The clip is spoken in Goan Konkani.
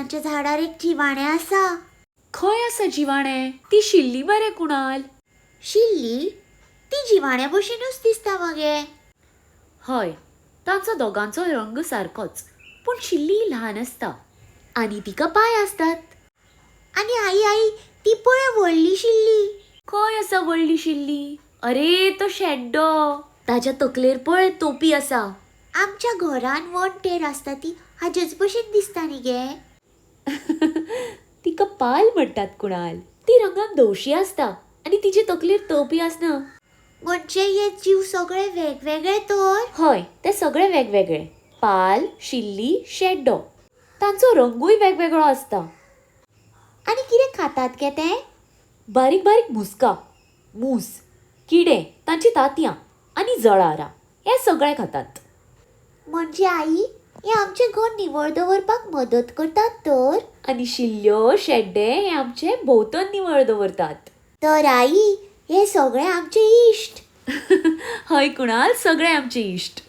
तांच्या झाडार एक जिवाणें आसा. खंय आसा जिवाणें? ती शिल्ली मरे कुणाल. शिल्ली? ती जिवाण्या भशेनूच दिसता मगे. हय, तांचो दोगांचो रंग सारकोच, पूण शिल्ली ल्हान आसता आनी तिका पांय आसतात. आनी आई आई, ती पळय व्हडली शिल्ली. खंय आसा व्हडली शिल्ली? अरे तो शेड्डो, ताच्या तकलेर पळय तोपी आसा. आमच्या घरान वणटेर आसता ती हाजेच भशेन दिसता न्ही गे. तिका पाल म्हणटात कुणाल. ती रंगान धवशी आसता आनी तिचे तकलेर तोपी आसना. म्हणजे हे जीव सगळे वेगवेगळे तर? हय, ते सगळे वेगवेगळे. पाल, शिल्ली, शेड्डो, तांचो रंगूय वेगवेगळो आसता. आनी कितें खातात गे ते? बारीक बारीक मुस्कां, मूस, किडे, तांची तांतयां आनी जळारां हे सगळे खातात. म्हणजे आई, हे आमचें घर निवळ दवरपाक मदत करतात तर? आनी शिल्ल्यो, शेड्डे हे आमचे भोंवतण निवळ दवरतात. तर आई, हे सगळे आमचे इश्ट. हय कुणाल, सगळे आमचे इश्ट.